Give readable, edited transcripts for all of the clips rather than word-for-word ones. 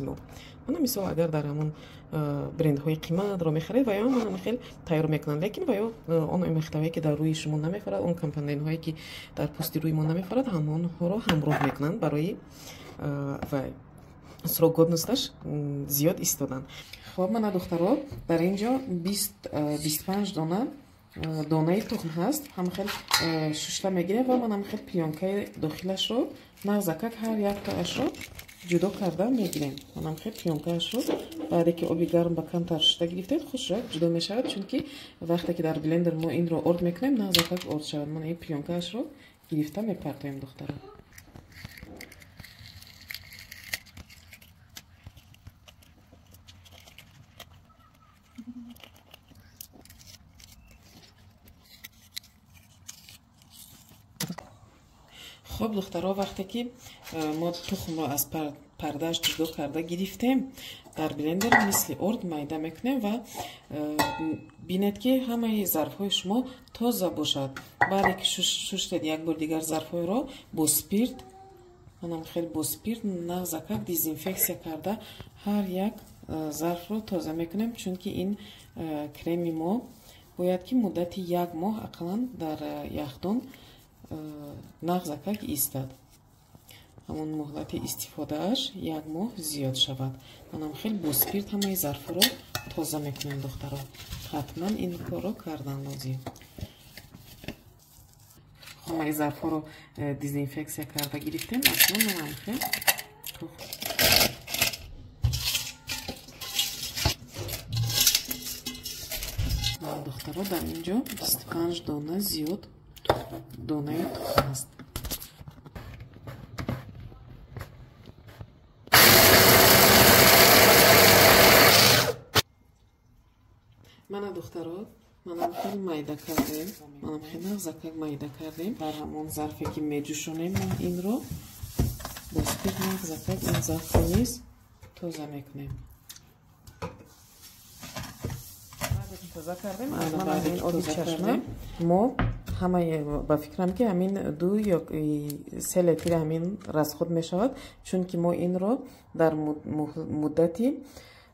Мо. Мана мисол, агар дар ҳамон брендҳои қиматро мехаред, ва ё мана хел тайёр мекунанд, лекин ва ё он омехтаҳое, ки дар рӯи шумо намефарад, он компонентҳое, ки дар пӯсти рӯи мо намефарад, ҳамонҳоро ҳамроҳ мекунанд барои ва срок годносташ зиёд истодан. Хоб, мана духтаро, дар ин ҷо 25 дона донаи тухм ҳаст. Ҳамхел шушта мегирем ва ман ҳамхел плёнкаи дохилашро нағзакак ҳар яктаашро ҷудо карда мегирем. Манам хел плёнкаашро баъде ки оби гарм ба камтар шушта гирифтед, хушрак ҷудо мешавад, чунки вақте ки дар блендер мо инро орд мекунем, нағзакак орд шавад. Ман ин плёнкаашро гирифта мепартоем, духтаро. Хоб, духтаро, вақте ки мо тухмро аз пардааш ҷудо карда гирифтем, дар блендер мисли орд майда мекунем ва бинед, ки ҳамаи зарфҳои шумо тоза бошад. Баъде ки шуштед, як бор дигар зарфҳоеро бо спирт, манам хел бо спирт нағзакак дезинфексия карда ҳар як зарфро тоза мекунем, чунки ин креми мо бояд ки муддати як моҳ ақаллан дар яхдон нағзакак истад, ҳамон муҳлати истифодааш як моҳ зиёд шавад. Манам хел бо спирт ҳамаи зарфҳоро тоза мекунем, духтаро. Ҳатман ин корро кардан лозим. Ҳамаи зарфҳоро дезинфексия карда гирифтем. Акнун манам хел духтаро, дар ин ҷо 25 дона зиёд донаи тухм аст. Мана, духтаро, манам хел майда кардем, манам хел нағзакак майда кардем. Дар ҳамон зарфе, ки меҷӯшонем, мо инро бо спирт нағзакак ин зарфро низ тоза мекунем. Тоза кардем, баъде ки тоза кардем, мо ҳамаи, ба фикрам, ки ҳамин 2 ё 3 литр ҳамин расход мешавад, чунки мо инро дар муддати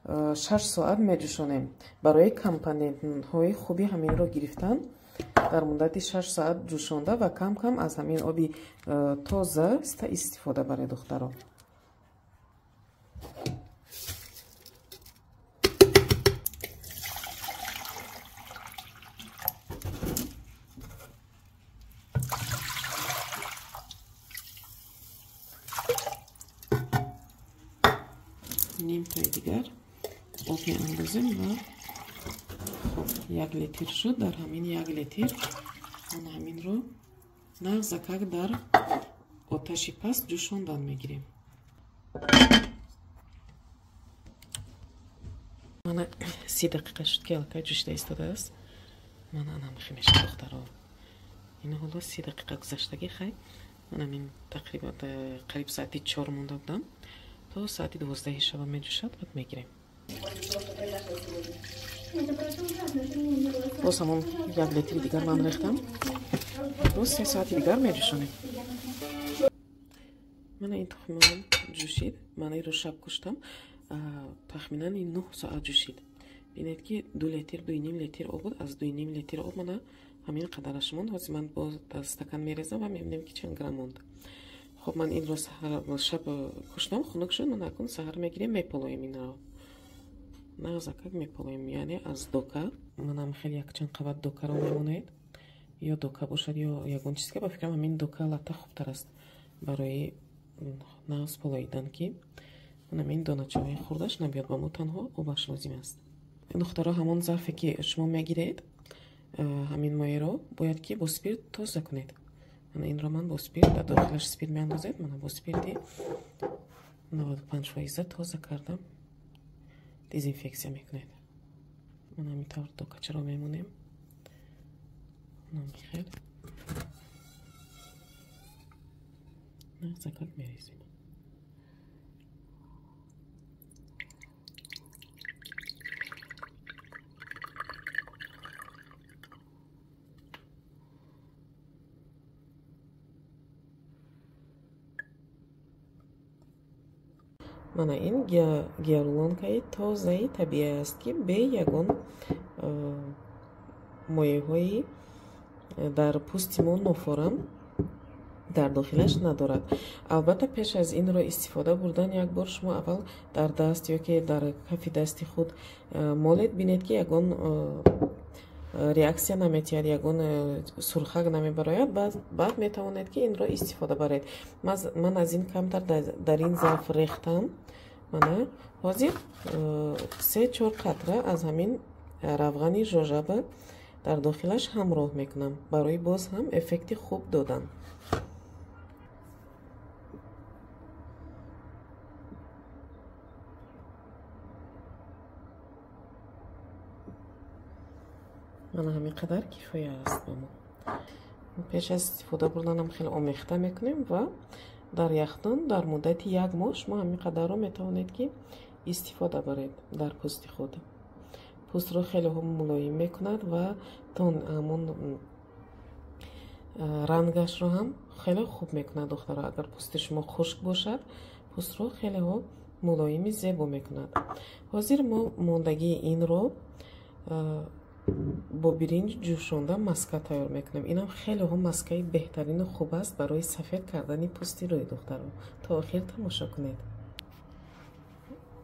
6 соат меҷӯшонем. Барои компонентҳои хуби ҳаминро гирифтан дар муддати 6 соат ҷӯшонда ва кам кам аз ҳамин оби тоза истифода баред, духтаро. Нимтои дигар об меандозем ва хоб, 1 литр шуд. Дар ҳамин 1 литр ман ҳаминро нағзакак дар оташи паст ҷӯшондан мегирем. Мана 30 дақиқа шуд, ки аллакай ҷӯшида истодааст. Мана анамхи мешавад, духтаро. Ин ҳоло 30 дақиқа гузаштагӣ. Хай, манам ин тақрибан қариб соати 4 монда будам, то соати 12-и шаба меҷӯшад, баъд мегирем. Боз ҳамон 1 литри дигар ман рехтам, боз 3 соати дигар меҷӯшонем. Мана ин тухмиам ҷӯшид. Ман инро шаб куштам, тахминан ин 9 соат ҷӯшид. Бинед, ки 2 литр, 2,5 литр об буд. Аз 2,5 литр об мана ҳамин қадараш монд. Ҳозир ман боз дар стакан мерезам ва мебинем, ки чанд грамм монд. Хоб, ман инро шаб куштам, хунук шуд. Ман акнун саҳар мегирем, меполоем инро, нағзакак меполоем, яъне аз дока. Манам хеле якчанд қабат докаро мемонед, ё дока бошад, ё ягон чиз, ки ба фикрам ҳамин дока латта хубтар аст барои нағз полоидан, ки манам ин доначаҳои хурдаш набиёд. Ба мо танҳо обаш лозим аст, духтаро. Ҳамон зарфе, ки шумо мегиред, ҳамин моеро бояд ки бо спирт тоза кунед. Мана инро ман бо спирт, дар дохилаш спирт меандозед, мана бо спирти 95 фоиза тоза кардам, дезинфексия мекунед. Мана ҳамин тавр докачаро мемонем, хел нағзакак мерезем. Мана ин гиалуронкаи тозаи табиӣ аст, ки бе ягон моеъҳои дар пӯсти мо нофорам дар дохилаш надорад. Албатта, пеш аз инро истифода бурдан як бор шумо аввал дар даст ё ки дар кафи дасти худ молед, бинед, ки ягон реаксия наметиҳад, ягон сурхак намебарояд, баъд метавонед, ки инро истифода баред. Ман аз ин камтар дар ин зарф рехтам. Мана ҳозир 3-4 қатра аз ҳамин равғани жожаба дар дохилаш ҳамроҳ мекунам барои боз ҳам эффекти хуб додан. Мана ҳамин қадар кифоя аст ба мо. Пеш аз истифода бурданам хеле омехта мекунем ва дар яхдон дар муддати як моҳ шумо ҳамин қадарро метавонед, ки истифода баред дар пӯсти худ. Пӯстро хеле мулоим мекунад ва тон ҳамон рангашро ҳам хеле хуб мекунад, духтаро. Агар пӯсти шумо хушк бошад, пӯстро хеле мулоими зебо мекунад. Ҳозир мо мондагии инро бо биринҷ ҷӯшонда маска тайёр мекунем. Инам хелеҳо маскаи беҳтарину хуб аст барои сафед кардани пӯсти рӯи, духтаро. То охир тамошо кунед.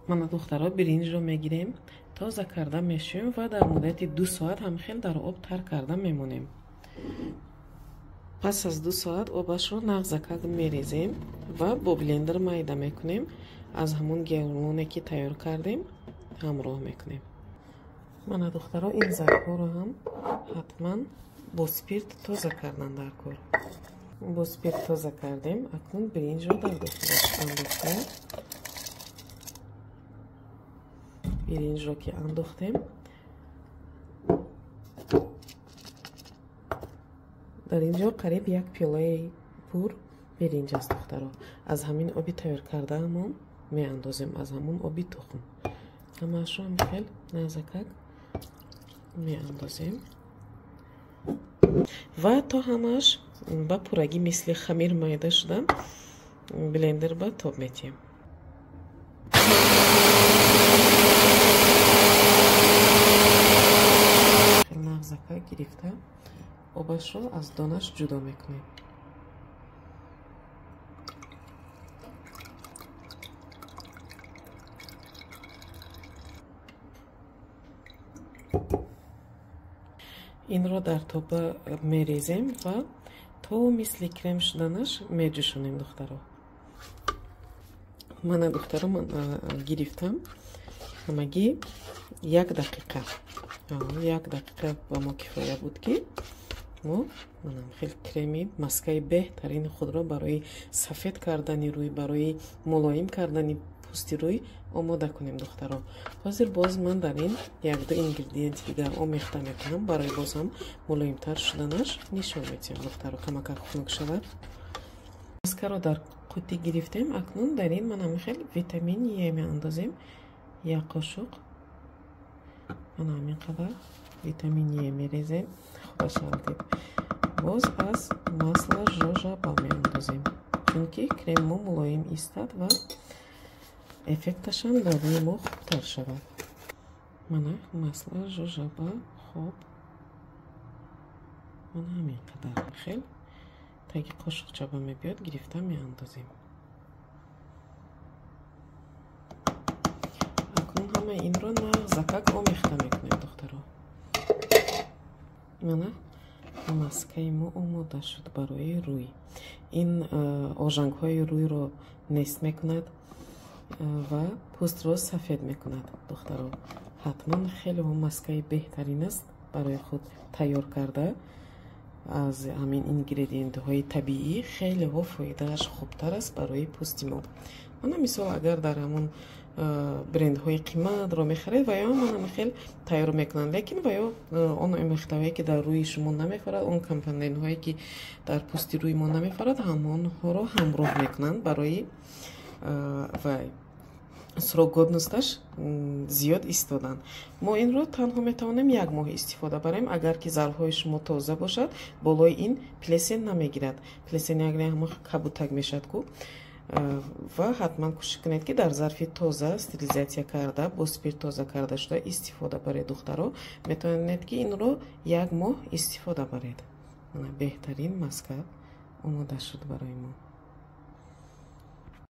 Мана, духтаро, биринҷро мегирем, тоза карда мешӯем ва дар муддати 2 соат ҳамхел дар об тар карда мемонем. Пас аз 2 соат обашро нағзакак мерезем ва бо блендер майда мекунем. Аз ҳамон гиалуроне, ки тайёр кардем, ҳамроҳ мекунем. Мана, духтаро, ин зарфҳоро ҳам ҳатман бо спирт тоза кардан дар кор. Бо спирт тоза кардем. Акнун биринҷро дар дохилаш андохтем. Биринҷро ки андохтем, дар ин ҷо қариб як пиёлаи пур биринҷ аст, духтаро. Аз ҳамин оби тайёр кардаамон меандозем, аз ҳамон оби тухм. Ҳамаашро хел назакак меандозем ва то ҳамааш ба пуррагӣ мисли хамир майда шуда блендер ба тоб метиҳем. Нағзака гирифта обашро аз донаш ҷудо мекунем. Инро дар тоба мерезем ва то мисли крем шуданаш меҷӯшонем, духтаро. Мана, духтаро, ман гирифтам ҳамагӣ 1 дақиқа. 1 дақиқа ба мо кифоя буд, ки мо манам хел креми маскаи беҳтарини худро барои сафед кардани рӯй, барои мулоим кардани пӯсти рӯй омода кунем, духтаро. Ҳозир боз ман дар ин 1-2 ингредиенти дигар омехта мекунам барои боз ҳам мулоимтар шуданаш нишон медиҳам, духтаро. Камакак хунук шавад. Маскаро дар қуттӣ гирифтем. Акнун дар ин ман ҳамин хел витамини Е меандозем. 1 қошуқ мана ҳамин қадар витамини Е мерезем. Худаш алдид. Боз аз масла жожаба меандозем, чунки крем мо мулоим истад ва эффекташам дар рӯи мо хубтар шавад. Мана масла жожаба хоб мана ҳамин қадар хел таги қошуқчаба мебиёд, гирифта меандозем. Акнун ҳамаи инро нағзакак омехта мекунем, духтаро. Мана маскаи мо омода шуд барои рӯй. Ин ожангҳои рӯйро нест мекунад ва пӯстро сафед мекунад, духтаро. Ҳатман хеле маскаи беҳтарин аст барои худ тайёр карда. Аз ҳамин ингредиентҳои табиӣ хелеҳо фоидааш хубтар аст барои пӯсти мо. Мана мисол, агар дар ҳамон брендҳои қиматро мехаред, ва ё мана хел тайёр мекунанд, лекин ва ё он омехтаҳое, ки дар рӯи шумо намефарад, он компонентҳое, ки дар пӯсти рӯи мо намефарад, ҳамонҳоро ҳамроҳ мекунанд барои вай срок годносташ зиёд истодан. Мо инро танҳо метавонем 1 моҳ истифода барем. Агар ки зарфҳои шумо тоза бошад, болои ин плесен намегирад. Плесен яъне ҳамон кабутак мешавад ку. Ва ҳатман кӯшиш кунед, ки дар зарфи тоза, стерилизатсия карда, бо спирт тоза карда шуда истифода баред. Духтаро, метавонед, ки инро як моҳ истифода баред. Беҳтарин маска омода шуд барои мо.